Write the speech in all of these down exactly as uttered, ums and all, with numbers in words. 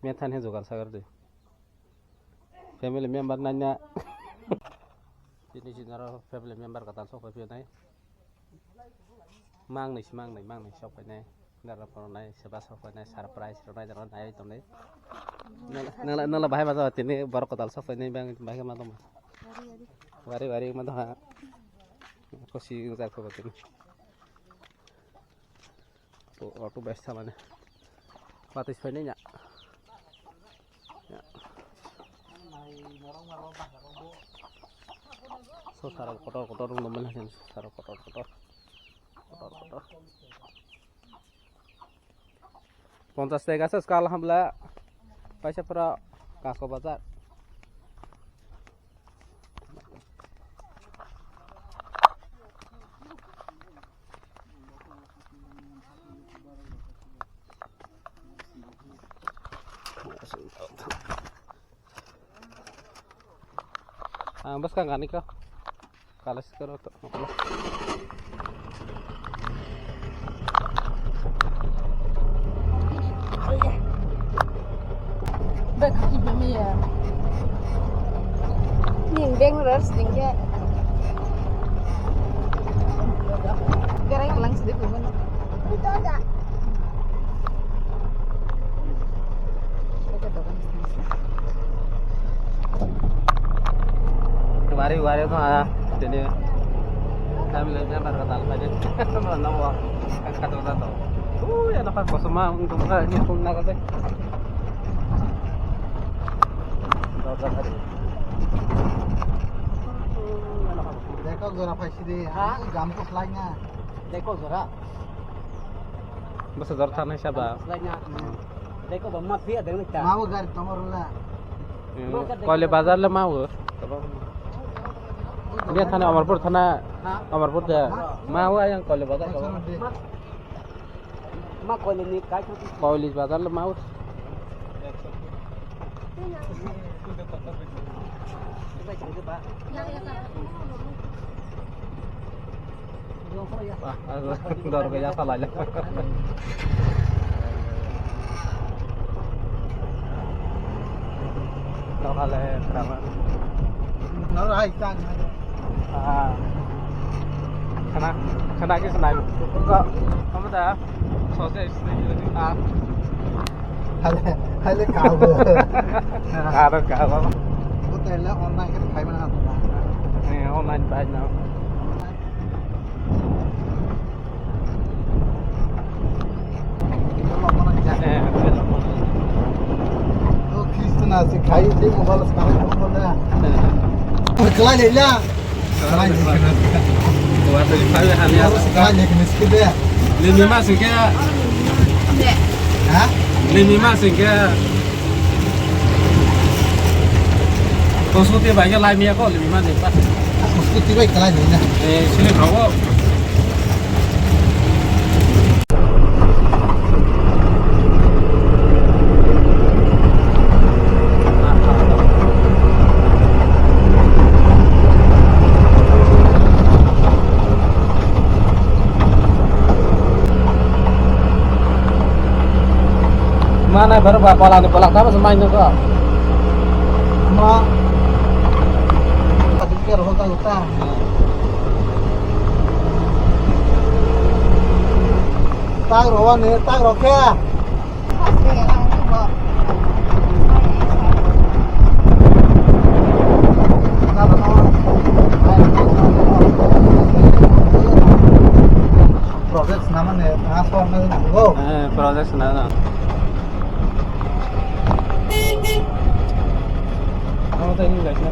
Methan he jogar sagar de. Family member nanya. Tini sinaro family member kata sok pai nai. Mang nai si mang nai mang nai sok pai nai. Dara poro nai seba sok pai nai surprise ro nai dara nai tong nai. Nala nala bahai ma tini borok kotal sok pai nai bang bahai ma tong. Wari wari ma tong ha. Kosi jak ko tini. Auto, auto bes thalani. Patis phainai ya. Ya. So sara kotor kotor rung nang mani, sara kotor kotor. Kotor kotor. Ponchas taka se skal hamla. Paisa pura kasko bazar. Ang bwskang ani kha. Kalas karo to. Ning beng rar sing ke. Garang lang sidi kuman. Wari wari to ah, tini. Kami lagi apa kata apa aja. Mana mau kata kata to. Uh, ya dapat kosong mah untung lah ini pun nak apa. Dorja hari. Dekho jora phaisi de, ha? Gam ko slai na. Dekho jora. Basa jor thanai saba. Slai na. Dekho ba ma phi adeng ta. Mau gari tomor la. Koile bazar le mau. Dia thana Amarpur thana. Ha? Amarpur de. Mau ayang koile bazar. Ma koile ni kai thang. Koile bazar le mau. Dor gaya salai. Nokale kerama. Noro hai tang. Ah. Khana, khana ke senai. Ko, kamu dah? Sose istri. Ah. Hale, hale kabo. Aro kabo. Ko tele online ke khai mana? Eh, online khai na. Limi ma singke. Ha? Limi ma singke. Kosuti bai ke lai ni na. Eh, sini kau. Mana baru ba pala ni pala kama semai nengko. Ma. Tadi ke roh ta uta. Tag roh ni, tag roh ke. Project nama ne, transform ne, go. Eh, project na na. Ano tayo yung guys na.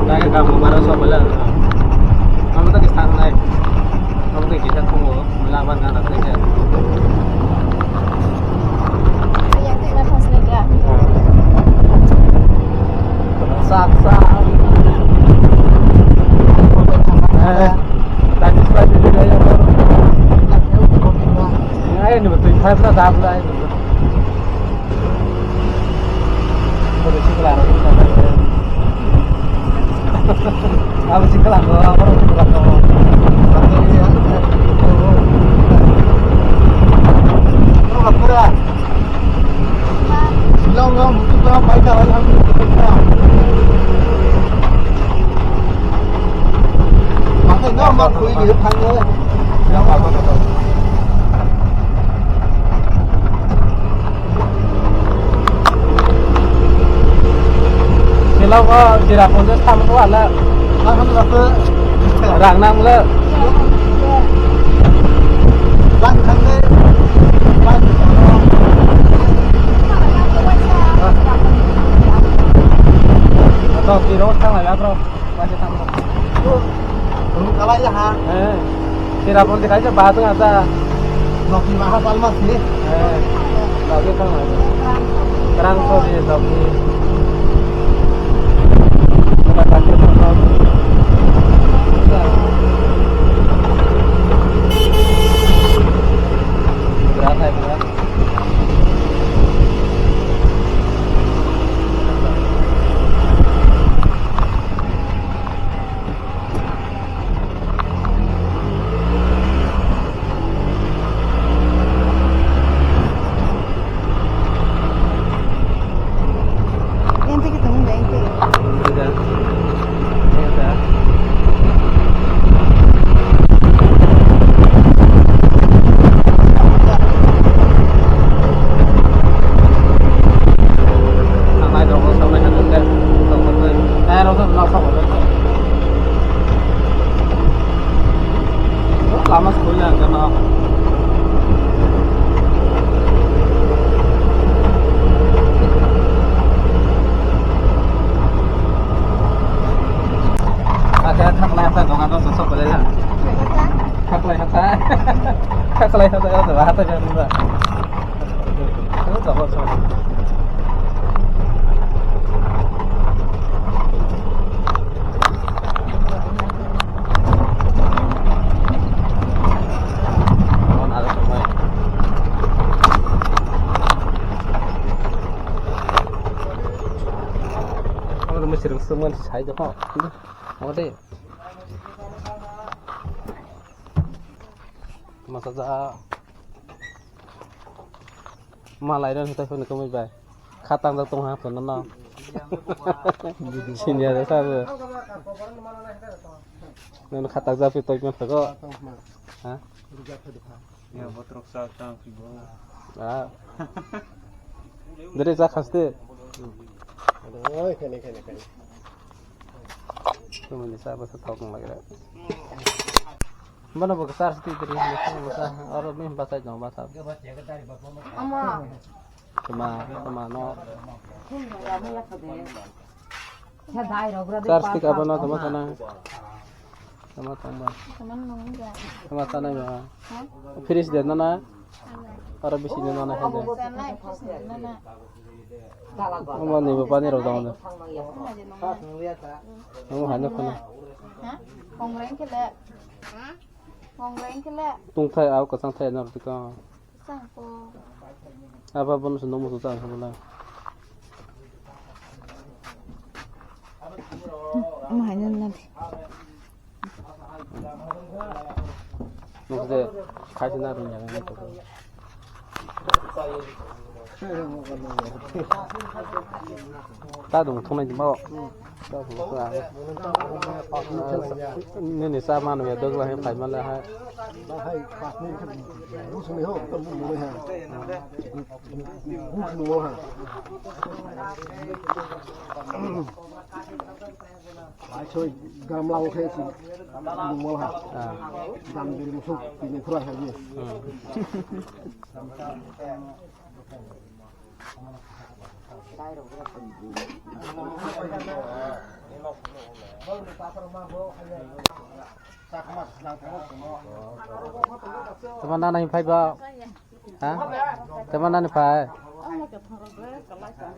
Dai kamu baru soal. Kamu tadi santai. Kamu tadi kita tunggu. Laban na na tege. Iya, tega translate ya. Sat sat. Eh, tadi sudah dilihat ya, Bro. Hai, bro, dah, bro, ayo, bro. Bro, sikla, bro. Abo sikla, bro, abo sikla, bro. Bro, bro. Sila, bro, mutu, bro, pai, dah, pai, pai, pai. Masa ini, bro, bro, bro. Sila ko jira ponjas tham ko ala. Rang nang le. To kiro thang la bro. Kalai ya ha. Eh. Tirapon dikhai se batung ata. Nokni maha palma si. Eh. Lagi kan lagi. Terang so di nokni. Berat hai berat. Yang tadi ketemu nggak yang tadi? Udah. Udah. Lama sekolah kan. Ada tak kelihatan dong atau sosok boleh lah. Khaklai khaklai. Khaklai khaklai khaklai khaklai khaklai. Omo de mwsirok swngmani sai de ho. Omo de. Masa ja. Malai rok hitai phano kwmwi bai. Kha tangjak tong ha phano no. Senior sa bo. Nono kha tangjak pi toi man phago. Ha? Ya botrok sa tang pi bo. Ah. Dere ja khaste. Oi, khani, khani, khani. Tumani sa basa thok nang lagira. Bono bo charge twi twi ri, bono bo sa, oro bini bachai tongo basa. Ama. Tuma, tuma no. Charge twi ka bono tuma sana. Tuma tangba. Tuma sana ba. Ha? Fridge de nana. Oro bisi de nana. Sanai, fridge de nana. Omo ni bo pani rok dong. Omo hai no khuna. Ha? Kongreng kele. Kongreng kele. Tungthai au kwchang thai no rwtwi kha. Kwchang ko. Aba bono se nokmung chang kha bwla. Omo hai no na. Nokse khaisina rwngya nai nokse. Ta dong thunai di mao. Ta dong thunai. Nini sa manu ya dogla hai phai mala hai. Hai pas ni busuni ho to mu mu ha. Bu mu ha. Ai, soi, gamla o khe si, lungmol ha. Ah. Dam diri musuk, tini khura ha ye. Hmm. Tama nana hin phai ba? Ha? Tama nani phai?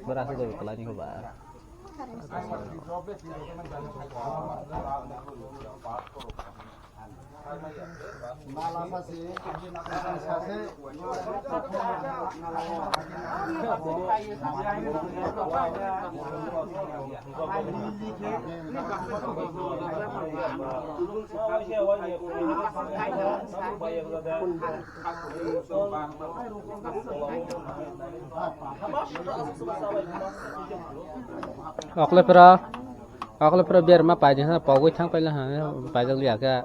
Bora se jai kalai ni ba. Okle pura, okle pura berma paidi ha, pogwi thang paila ha, paijak liya khe.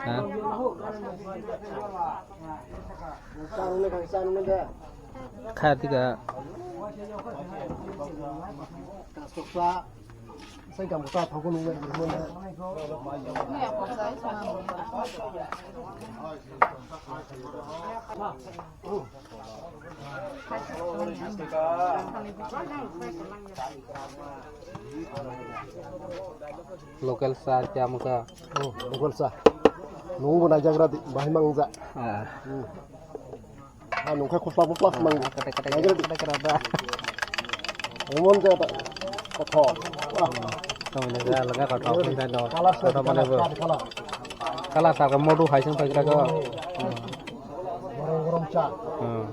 Ha? Kha tika. Local sa kya muka? Oh, local sa. Nunggu na jagra di, bahimang ja. Ah. Hmm. Ah, nungka khusla khusla mang. Kata kata kata kata. Umon ja ta. Kotho. Ah. Kami lega lega kotho pun tano. Kala sa kotho mana bu? Kala. Kala sa ka modu hai sing pagra ko. Gorong gorong cha. Hmm.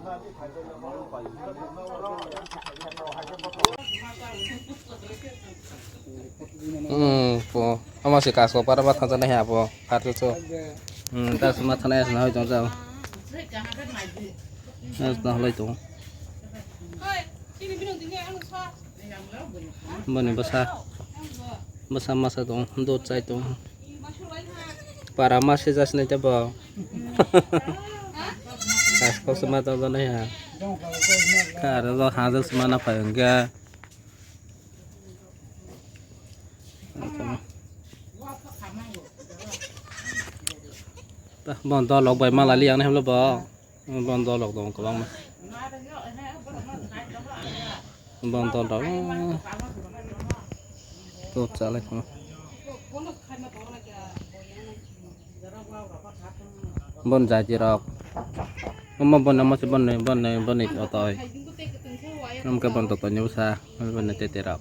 Hmm, po. Ama si kaso para ba thansa na ya po. Khatil so. Hmm, ta suma thana ya na hoi tong jao. Na hoi tong. Boni bwsa. Bwsa masa tong, dot chai tong. Para mase jas nai ta bo. Kasko suma tong jana ya. Kar do ha do suma na phai hwnkhe. Bon dolok bai mala li ang hemlo bo. Bon dolok dong kwbangma. Bon dolok. To chalai thang. Bon jati rok. Omo bon, omo se bon, bon, bon otoi. Omo ke bon totoi ni bwsa, bon tete rok.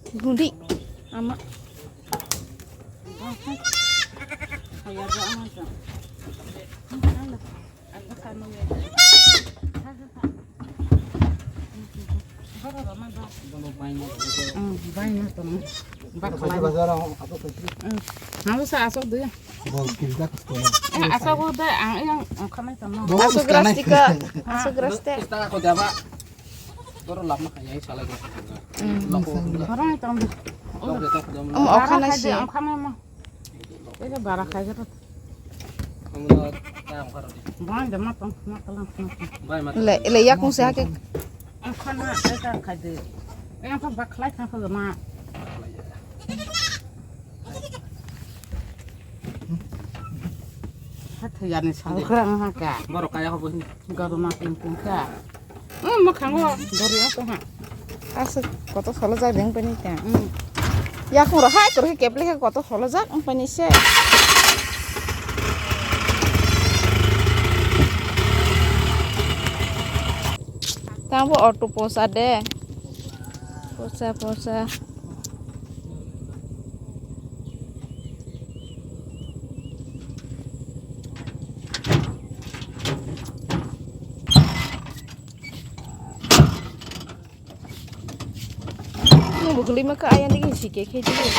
Gundi ama. Asok grastika, asok graste. Oro okhana si. Oro khai de, okhana mo. Ego bara khai de. Bang de ma tong, ma tong, ma tong. Le, le, yakung se hake. Okhana, ego khai de. Ego pa bakhlai thang kho ma. Hathai yani sa. Okhana ha ka. Borok kaya hobo hin. Garuma ping ping ka. Hmm, mwkhango gori ako ha. Aswk kotor solo jak de wng pani ta. Hmm. Yakung rok hai kwrwi khe keple khe kotor solo jak wng pani se. Tamo auto posa de. Posa, posa. Nungbo kwlwi ma kha, ayang digi si khe khe digi.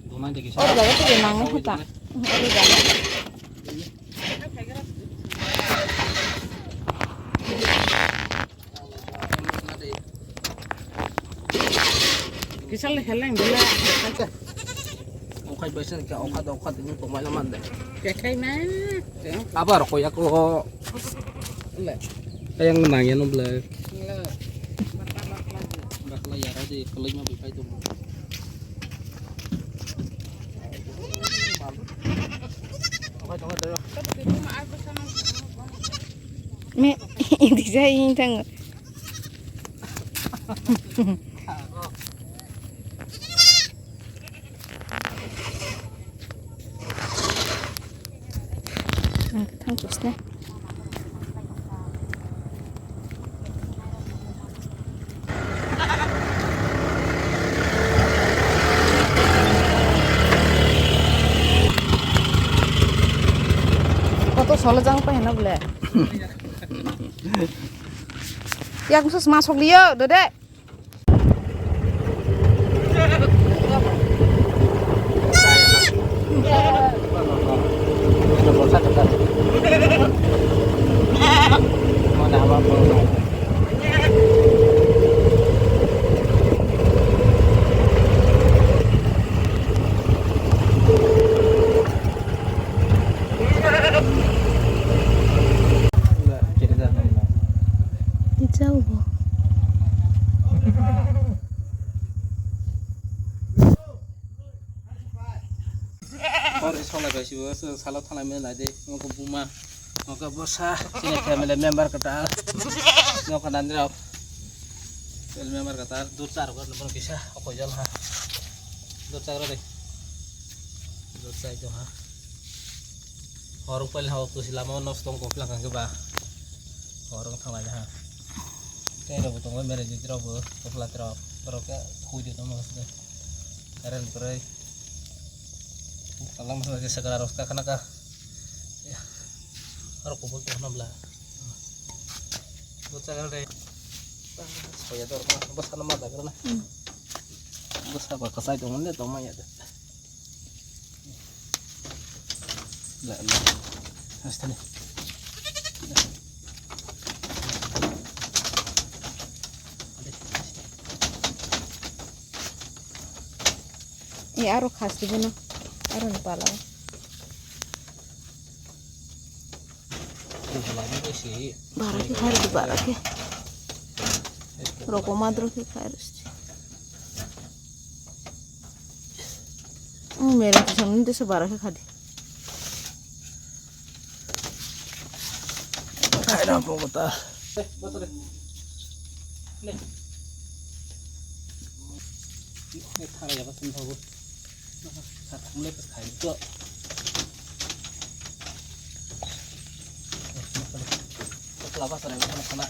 Donai digi sa. Oro jaga tigi nang nai khe ta. Oro jaga. Kisal heleng dula. Okhai baisa khe okha da okha dini tongmai na mande. Kekhai ma. Abar koya ko. Le. Ayang nang ya no bla. Bakla ya ra de, koloi ma bai pai to. Me, ini saya ini tang. Ang thang kusne. Koto solo jang pa heno bole. Yak musus masuk liyo, dode. Kichao bo. Hor solai bai sibo salo thalai mene nai de, nokho buma, nokho bwsa, chini family member kwtal, nokho nani rok, family member kwtal, dud cha rok no bono kisa, okho jol ha, dud cha rok de, dud cha rok ha. Horok pailha o tusi lama o nosto wng kok lang khe ba. Horok thang lai ha. Tei rok bo tongo mere jiti rok bo topla rok. Borok khe hui de tongma se. Karen kwrwi. Kalam se sakra rok ka khana ka. Horok kubul tongna bla. Bo chagra de. Soya dor ma. Bo sana ma dagra na. Hmm. Bo saba kasai tongma ne tongma ya de. La, la. Hasta ni. E aro khas di bono. Aro ni pala. Bara khe khai rwdi, bara khe. Rokoma dro khe khai rwdi. Oh, mereng tisang ni desa bara khe khadi. Khai na po kota. Thara ya ba tum thago. Thara mule pas khai to. Laba sana sana.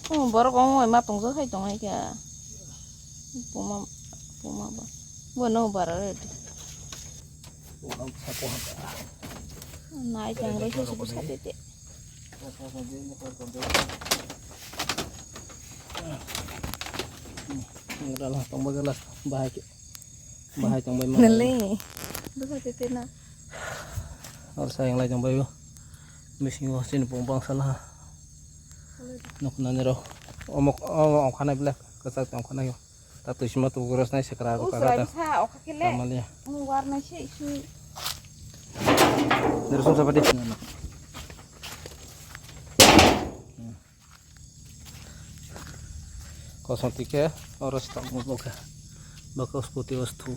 Oh, borok ongoi ma tongjakhai tongo khe. Puma, puma ba. Bo no bara re. Nai tang roi khe sabo sate te. Ngrala tongba gala bahai khe. Bahai tongbai ma. Nale. Bwsa tete na. Or sayang lai tongbai bo. Bisingo chini pung bangsa laha. Nuk nani ro. Omok, omok ongkhanai black. Kwchak ongkhanai. Ta twi sima tu gros nai sekra ro. Usra kaga ta. Bisa okha kele. Tamalia. Mu war nai se isu. Nirusum sapati. Kosong tike, oro stop mo boke. Bako scooty o sthu.